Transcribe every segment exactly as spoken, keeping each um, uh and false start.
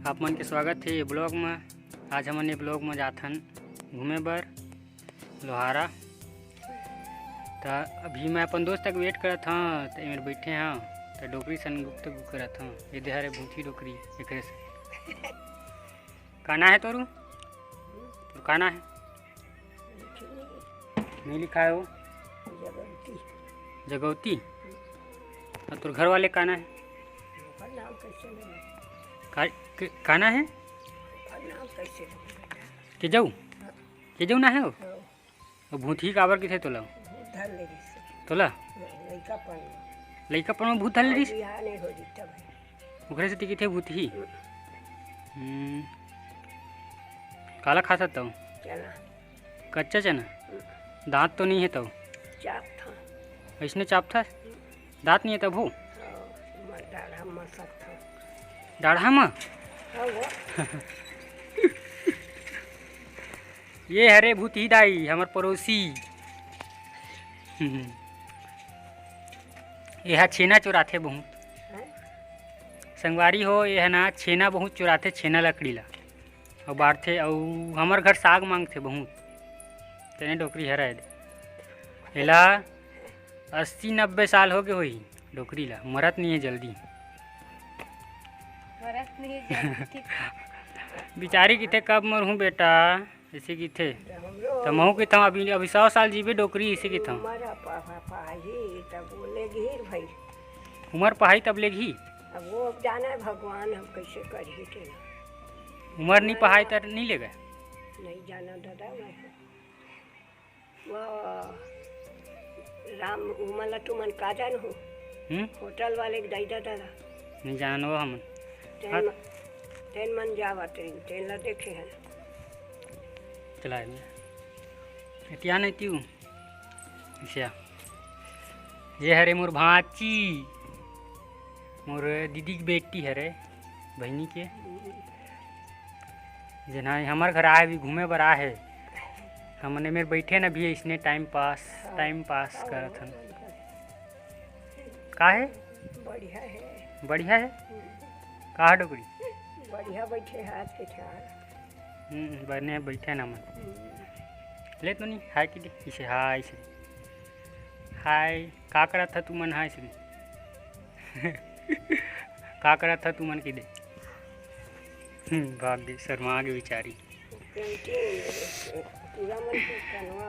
आप मन के स्वागत हे ये vlog म। आज हमन ये vlog म जाथन घूमे बर लोहारा। त अभी मैं अपन दोस्त तक wait करत हँव, त एमेर बैठे हँव, त डोकरी सन गुप्त गुप्त करत हँव। ये दे हरे भूथी डोकरी, एकरे से। का ना हे तोरू? तोर का ना हे? नहीं लिखा है वो। जगौती। जगौती? और तोर घर वाले का ना हे? ओकर नाम कैसे नहीं है? का, क-, का ना हे? ओकर नाम कैसे नहीं है? केजऊ? केजऊ ना हे वो? हाँ। वो भूतही काबर किथे तोला? भूत धर ले रहिस। तोला? लइकापन। लइकापन में भूत धर ले रहिस? बिहाव नहीं हो रही तब है। ओकरे सेती किथे भूतही? हम्म। हम्म। काला खाथस तऊ? चना। कच्चा चना? हम्म। दांत तो नहीं हे तऊ? चापथंव। अइसने चापथस? हम्म। दांत नहीं हे तभो? हाँ, मैं डाढ़ा म सकथंव। डाढ़ा म? हाँ वो। ये हरे भूतही दाई, हमर पड़ोसी। ये हा छेना चुराथे बहुत। हैं? संगवारी हो, ये हा ना छेना बहुत चुराथे, छेना लकड़ी ला। अउ बांटथे, अउ हमर घर साग मांगथे बहुत। तेने डोकरी हरय दे। एला अस्सी नब्बे साल हो गे होही डोकरी ला, मरत नहीं है जल्दी। मरत नहीं है जल्दी, ठीक। बिचारी किथे, "कब मरहूँ बेटा?" अइसे किथे। हमरो त महूँ किथंव, "अभी, अभी सौ साल जीबे डोकरी," अइसे किथंव। मरा पा-, पा-, पाही, त बोले गिर भाई। उमर पहाई तब लेगही। अब वो अब जाना है भगवान, हम कैसे करही तेला। उमर नहीं पहाई त नहीं लेगा। नहीं जाना दादा मैं। वो राम, उमन ला तुमन का जानहू? हम्म? होटल वाले के दाई दादा ला। नहीं जानो हमन। तेन हाँ। म-, तेन मन जावा, तेन, तेन ला देखे हैं। चला, एतिया नहीं तीऊ। अच्छा, ये हरे मोर भांची, मोर दीदी के बेटी हरे, बहिनी के। जेन हा हमर घर आए, अभी घूमे बर आए हे। हमन एमेर बैठे न अभी, इसने time pass, time pass करत हन। का हे? बढ़िया हे। बढ़िया हे? हम्म। का डोकरी? बढ़िया बैठे हे आज के ठा। हम्म, बने बैठे ना मन। हम्म। ले तो नहीं, हाय कि दे, इसे हाय से। हाय, का करत ह तुमन हाय से? का करत ह तुमन कि दे? हम्म, भाग गे, शर्मा गे बिचारी।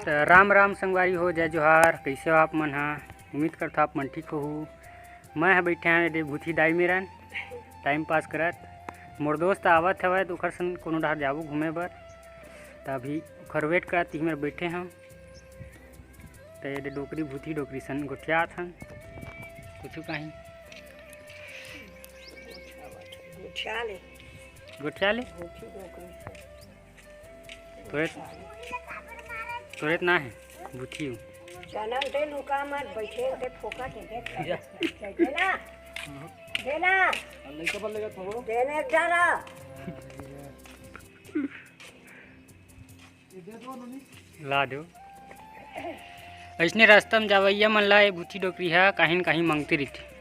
त राम राम संगवारी हो, जय जोहार। कइसे हो आप मन हा? उम्मीद करथों आप मन ठीक होहू। मैं ह बैठे हंव एदे भूथी दाई मेरन, time pass करत। मोर दोस्त आवत हवय, त ओखर संग कोनो डहर जाबो घूमे बर। त अभी ओखर wait करत इही मेर बैठे हंव। त एदे डोकरी, भूथी डोकरी सन गोठियात हन। कुछु कहीं। गोठिया ले। गोठिया ले? भूथी डोकरी सन। तोरे, तोरे त ना हे, भूथी हूँ। चना दे लुका मत, बैठे दे फोकट है, देख। दे ना। दे ना। लइका पर लेगा थोड़ो। देने जाना। ये दे दो ननी। ला दो। अइसने रास्ता म जावइया मन ला ये भूथी डोकरी हा काहीं न काहीं मंगते रहिथे।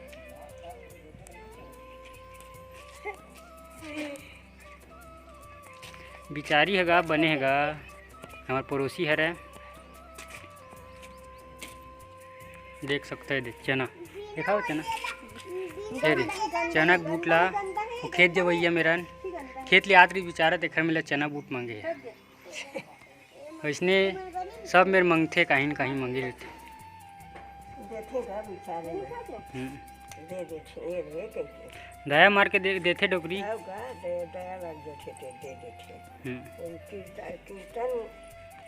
बिचारी ह गा, बने ह गा, हमर पड़ोसी हरे। देख सकते हैं, देख चना, देखाओ चना, ये दे, चना के बूट ला, वो खेत जवइया मेरन, खेत ले आत रही बिचारा, तेखर मेला चना बूट मांगे हे। वइसने सब मेर मंगथे, काहीं न काहीं मंगे रहिथे। देथे गा बिचारे ला। हम्म। दे देथे, ए रे कहिके। दया मार के दे, देथे डोकरी। हव गा, दे, दया लग जथे ते दे देथे। हम्म। वो कीर्तन, कीर्तन,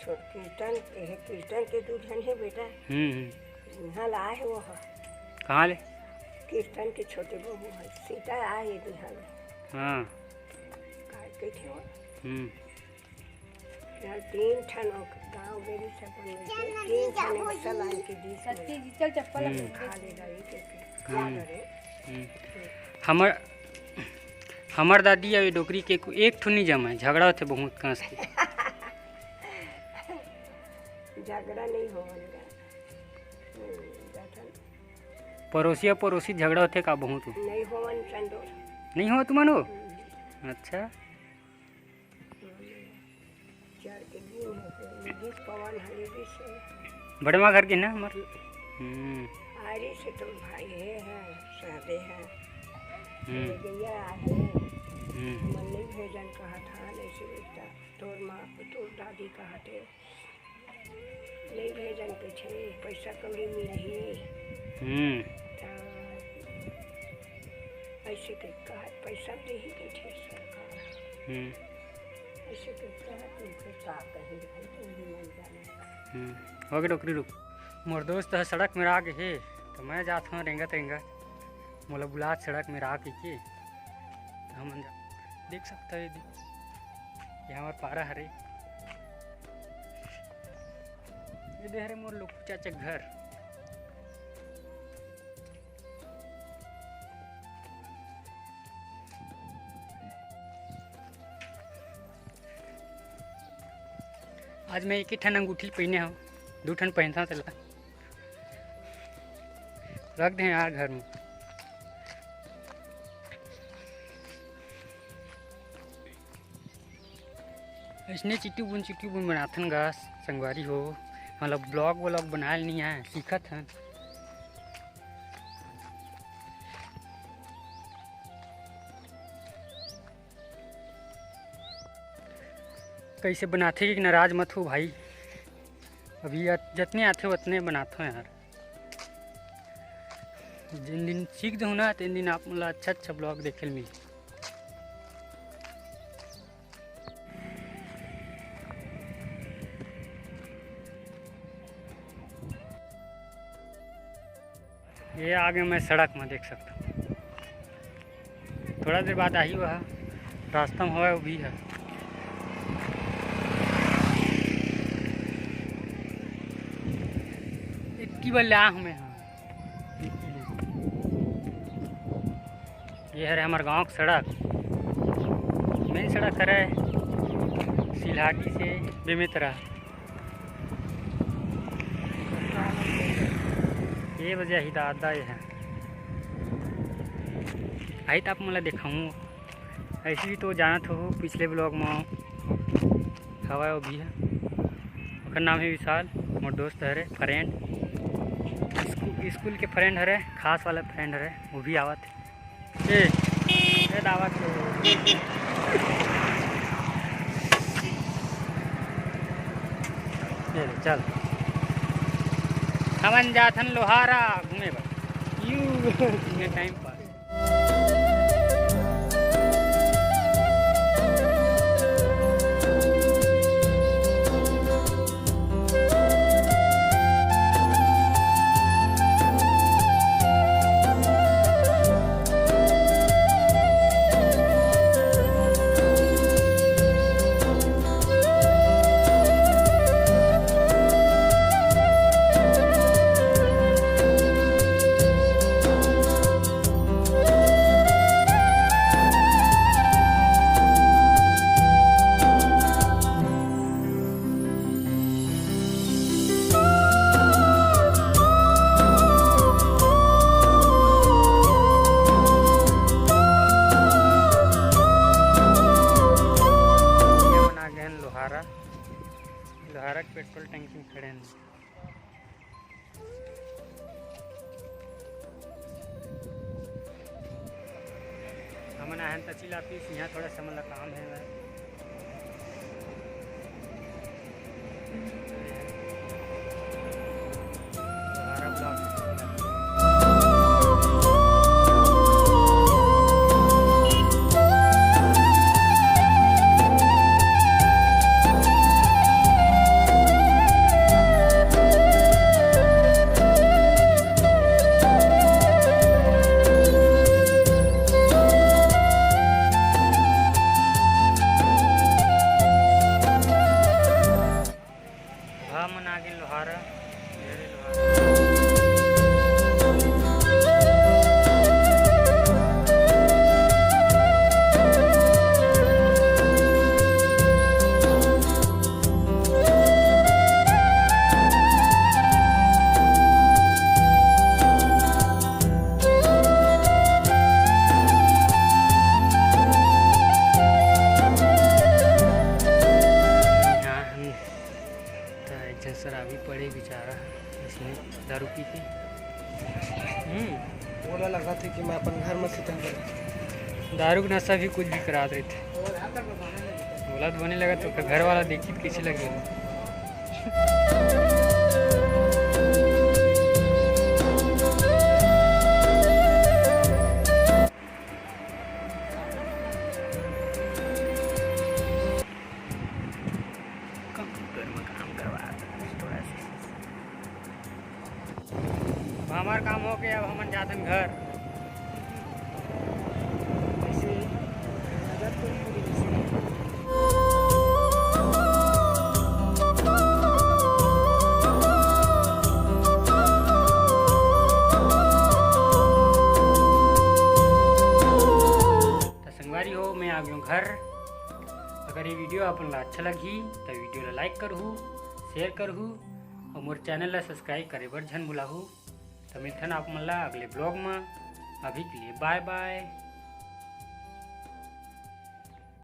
छो-, कीर्तन, एहे कीर्तन के दू झन हे बेटा। हम्म, हम्म। इहाँ ला आए हे वो ह। कहाँ ले? कीर्तन के छोटे बहू ह, सीता आए हे इहाँ ले। हाँ। काय कहिथे वो? हम्म। यार, तीन ठन ओक-, गाँव गेली सब मिलके, तीन ठन एक सलान के बीच में। सच्ची जी, चल चप्पल हम्म। खा लेगा एक, एक, एक। हम्म। क्या करे? हम्म। हमर, हमर दादी अउ ये डोकरी के को-, एक ठो नहीं जमा है, झगड़ा होथे बहुत कांस के। झगड़ा नहीं होवन का। हम्म, जाथन। पड़ोसी अउ पड़ोसी झगड़ा होथे का बहुत? नहीं होवन चंदो। नहीं हो तुमन हो? हम्म। अच्छा। चढ़ के दिन हो गए, गिस पवन हले गिस है। बड़े माँ घर के ना हमर। हम्म। आरी से तो भाई है, है, सादे है। हम्म। गैया है। हम्म। मन नहीं भेजन कहा था, नहीं से बेटा, तोर माँ, तोर दादी कहा थे। नहीं भेजन कइसे, पैसा कौड़ी मिलही। हम्म। त ऐसे के कहा, पैसा देही कइसे सरकार। हम्म। ऐसे के कहा, तुमको का कहे भाई, तुम भी नहीं जाने। हम्म। हो गे डोकरी रुक। मोर दोस्त ह सड़क में आ गे हे, तो मैं जात हूँ रेंगत रेंगत। मोला बुलात सड़क में आ के, के। हमन जा, देख सकत हव ये दे, ये हमर पारा हरे। ये दे हरे मोर लोकू चाचा के घर। आज मैं एक ही ठन अंगूठी पहिने हव, दू ठन पहिनथव तेला। रख दे यार घर में। अइसने चिट्टी बुन, चिट्टी बुन बनाथन गा संगवारी हो। मतलब vlog व्लॉग बनाए ल नइ आए, सीखत हन। कइसे बनाथे कि नाराज मत हो भाई, अभी अत-, जतने आथे ओतने बनाथों यार। जिन दिन सीख जाहूँ ना, तेन दिन आप मन ला अच्छा अच्छा vlog देखे ल मिलही। ये आगे मैं सड़क में देख सकता हूँ, थोड़ा देर बाद आही वह रास्ता में हवय, वो भी है। इतनी बार ला हूँ मैं, हाँ। ये हरे हमर गांव के सड़क, मेन सड़क हरे सिलहाटी से बेमेतरा। ये बजे ही दादा ये है, आई त आप मन ला देखाऊँ। ऐसे भी तो जानत हो पिछले vlog में हवा वो भी है, ओकर नाम है विशाल, मोर दोस्त हरे friend, स्कू-, स्कूल के friend हरे, खास वाला friend हरे, वो भी आवत है। ए, ए दावत हो। ये ले, चल। हमन जाथन लोहारा घूमे बर। यू, घूमे time पर। हमन आ गए हैं लोहारा, लोहारा के पेट्रोल टंकी में खड़े हैं। हमन आहन तहसील ऑफिस, यहाँ थोड़ा सा हमन ला काम है। हम दारू के नशा भी कुछ भी करात रहिथे। बोला तो बने लगा तो घर वाला देखी तो कैसे लगे। कंप्यूटर में काम करवा थोड़ा सा। अब हमार काम हो गया, अब हमन जाथन घर। ऐसे नजर तो नहीं लगी। त संगवारी हो, मैं आ गयो घर। अगर ये वीडियो आप मन ला अच्छा लगही त वीडियो ला लाइक करहू, शेयर करहू और मोर चैनल ला सब्सक्राइब करे बर झन भुलाहू। त मिलथन आप मन ला अगले ब्लॉग में। अभी के लिए बाय बाय।